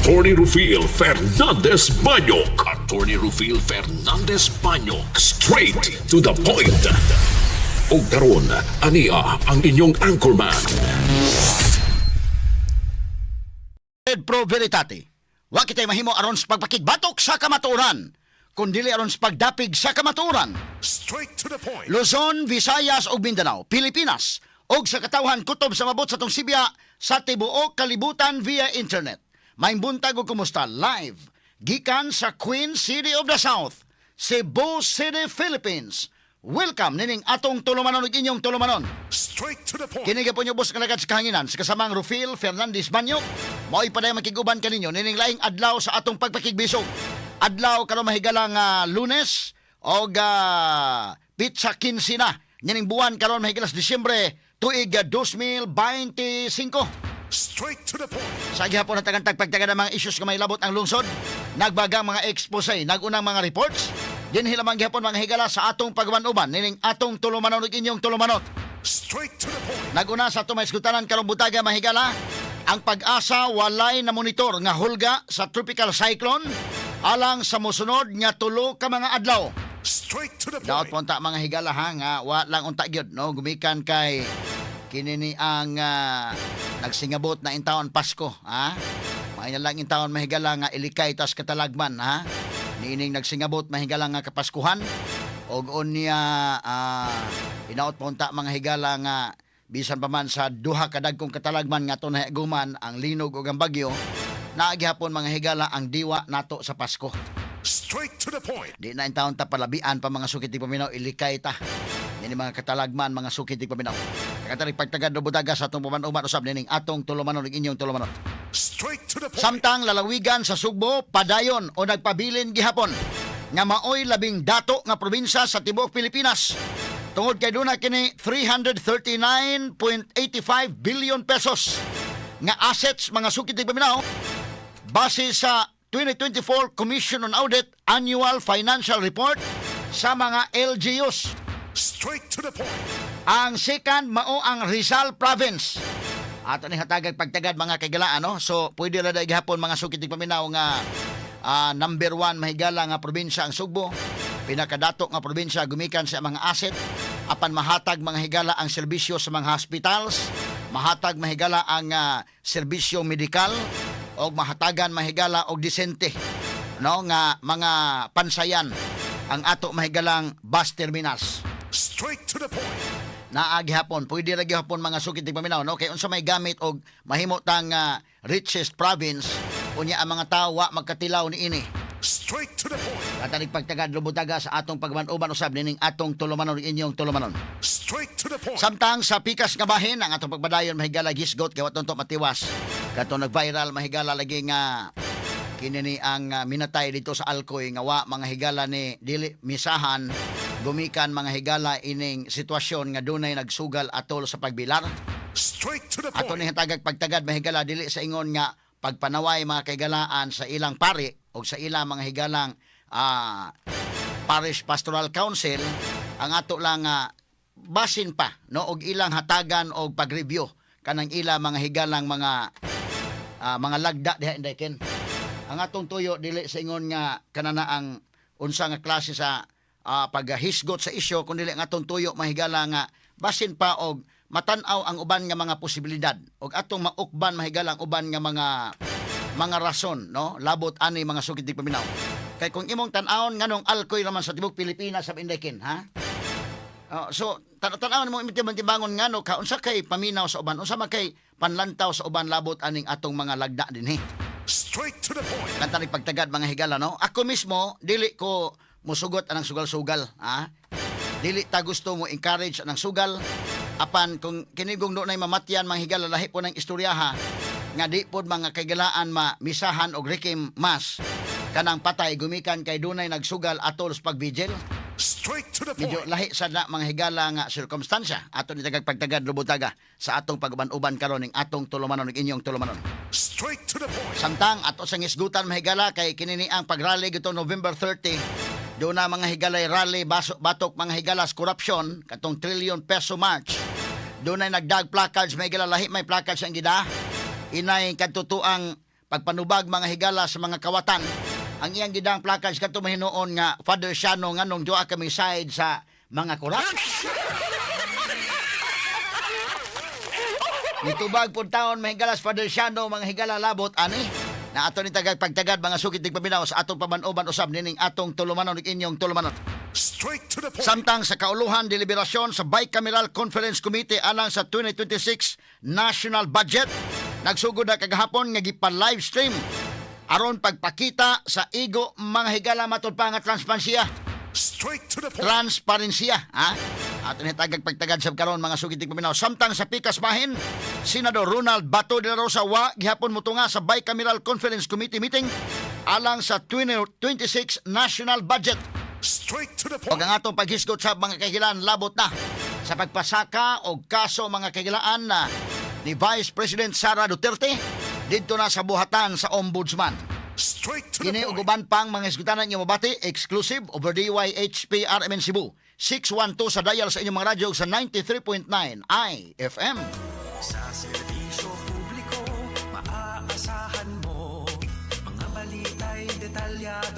Attorney Rufil Fernandez Banyok. Attorney Rufil Fernandez Banyok. Straight to the point. Ug karon, ania ang inyong anchorman. Pro Veritate. Wa kitay mahimo aron sa pagpakigbatok sa kamatuoran, kundili aron sa pagdapig sa kamatuoran. Straight to the point. Luzon, Visayas ug Mindanao, Pilipinas ug sa katawhan kutob sa mabot sa atong sibya sa tibuok kalibutan via internet. Maayong buntag ug kumusta live gikan sa Queen City of the South, Cebu City, Philippines. Welcome nining atong tulumanon ug inyong tulumanon. Straight to the point. Kini gyapon ubos nga lagad sa kahanginan sa kasamang Rufil Fernandez Banyo. Mao'y padayon makig-uban kaninyo nining laing adlaw sa atong pagpakigbisog. Adlaw karon, mahigala, nga Lunes og petsa 15 na nining buwan karon, mahigala, sa Disyembre, tuig 2025. Straight to the point. Sa gihapon na tag pagtaga ng mga issues nga may labot ang lungsod, nagbagang mga expose, nagunang mga reports, dinhi lamang gihapon, mga higala, sa atong pagwan-uban nining atong tulumanon ug inyong tulumanon. Straight to the point. Naguna sa atong maisgutanan karong butaga, mahigala, ang PAGASA walay na monitor nga hulga sa tropical cyclone alang sa mosunod nga 3 ka mga adlaw. Straight to the Daot point. po unta, mga higala, ha, nga wa lang unta gyud, no, gumikan kay kini ni ang nagsingabot na intawon Pasko, ha. May na lang intawon, mahigala, nga ilikay tas katalagman, ha. Niining nagsingabot, mahigala, nga Kapaskuhan og unya inaot po unta, mga higala, nga bisan pa man sa duha ka dagkong katalagman nga ato nahiaguman, ang linog ug ang bagyo, naa gihapon, mga higala, ang diwa nato sa Pasko. Straight to the point. Di na intawon ta palabian pa, mga suki tigpaminaw, ilikay ta. Yan mga katalagman, mga suki tigpaminaw. Katarik pagtagad butaga sa atong paman-uman usab nining atong tulumanon ug inyong tulumanon. Straight to the point. Samtang lalawigan sa Sugbo padayon o nagpabilin gihapon nga maoy labing dato nga probinsya sa tibuok Pilipinas. Tungod kay duna kini 339.85 billion pesos nga assets, mga suki tigpaminaw, base sa 2024 Commission on Audit Annual Financial Report sa mga LGUs. Straight to the point. Ang second mao ang Rizal Province. Ato ni hatagag pagtagad, mga kaigalaan, no? So pwede ra dai gihapon, mga suki tigpaminaw, nga number 1, mahigala, nga probinsya ang Sugbo. Pinakadato nga probinsya gumikan sa mga asset, apan mahatag, mga higala, ang serbisyo sa mga hospitals, mahatag, mahigala, ang serbisyo medikal og mahatagan, mahigala, og disente, no, nga mga pansayan ang ato mahigalang bus terminals. Straight to the point. Naa gihapon, pwede ra gihapon, mga suki tigpaminaw, no, kay unsa may gamit og mahimo tang richest province unya ang mga tawo wa magkatilaw niini? Straight to the point. Katanig pagtagad lubutaga sa atong pagman-uban usab nining atong tulumanon, inyong tulumanon. Straight to the point. Samtang sa pikas nga bahin ang atong pagbadayon, mahigala, gisgot kay wa to matiwas kato nag-viral, mahigala, lagi nga kini ni ang minatay dito sa Alcoy nga wa, mga higala, ni dili misahan gumikan, mga higala, ining sitwasyon nga dunay nagsugal atol sa pagbilar. Straight to the Ato point. ni hatagag pagtagad, mahigala, dili sa ingon nga pagpanaway, mga kaigalaan, sa ilang pari o sa ilang mga higalang Parish Pastoral Council. Ang ato lang basin pa, no, og ilang hatagan og pag-review kanang ila mga higalang mga lagda diha, inday ken. Ang atong tuyo dili sa ingon nga kanana ang unsa nga klase sa paghisgot sa isyu, kundi ang atong tuyo, mahigala, nga basin pa og matan-aw ang uban nga mga posibilidad og atong maukban, mahigala, ang uban nga mga rason, no, labot ani, mga suki tigpaminaw. Kay kung imong tan-awon, nganong Alcoy raman sa tibok Pilipinas sa inday ken, ha? Oh, so tan-awon mo imong timbangon ngano ka, unsa kay paminaw sa uban, unsa man kay panlantaw sa uban labot aning atong mga lagda dinhi. Straight to the point. Kanta ni pagtagad, mga higala, no? Ako mismo, dili ko musugot anang sugal-sugal, ha? Dili ta gusto mo encourage anang sugal. Apan kung kinigong doonay mamatyan, mga higala, lahi po ng istoryaha nga di pod, mga kaigalaan, ma misahan og requiem mass kanang patay gumikan kay dunay nagsugal atol sa pagbigil. Straight to the Medyo point. lahi sa na, mga higala, nga sirkumstansya. Ato ni tagag pagtagad lubutaga sa atong pag-uban-uban karon ning atong tulumanon ning inyong tulumanon. Straight to the point. Samtang ato sa ngisgutan, mahigala, kay kini ni ang pagrally gito November 30. Doon na, mga higalay, rally baso, batok, mga higala, sa corruption, katong trillion peso march. Doon ay nagdag placards, mahigala, lahi may placards ang gida. Inay kadtutuang pagpanubag, mga higala, sa mga kawatan. Ang iyang gidang placards kadto mahinuon nga Father Siano, nganong duha kami side sa mga corrupt. Nitubag pud taon, mga higala, sa Father Siano, mga higala, labot ani na ato ni tagag pagtagad, mga sukit tigpaminaw, sa atong paman-uban usab nining atong tulumanon ug inyong tulumanon. Straight to the point. Samtang sa kauluhan deliberasyon sa Bicameral Conference Committee alang sa 2026 National Budget nagsugod na kagahapon nga gipa-live stream aron pagpakita sa igo, mga higala, matud pa nga transparensiya. Straight to the point. Transparensiya, ha. Ato ni tagag pagtagad sa karon, mga sugid paminaw. Samtang sa pikas bahin, Senador Ronald Bato de la Rosa wa gihapon motunga sa Bicameral Conference Committee meeting alang sa 2026 National Budget. Straight to the Og point. ang atong paghisgot sa mga kahigalaan labot na sa pagpasaka og kaso, mga kahigalaan, na ni Vice President Sara Duterte didto na sa buhatan sa Ombudsman. Straight to the Kini ug point. uban pang mga hisgutanan nga mabati exclusive over DYHP RMN Cebu 612 sa dial sa inyong mga radyo sa 93.9 IFM. Sa serbisyo publiko, maaasahan mo. Mga balita'y detalyado.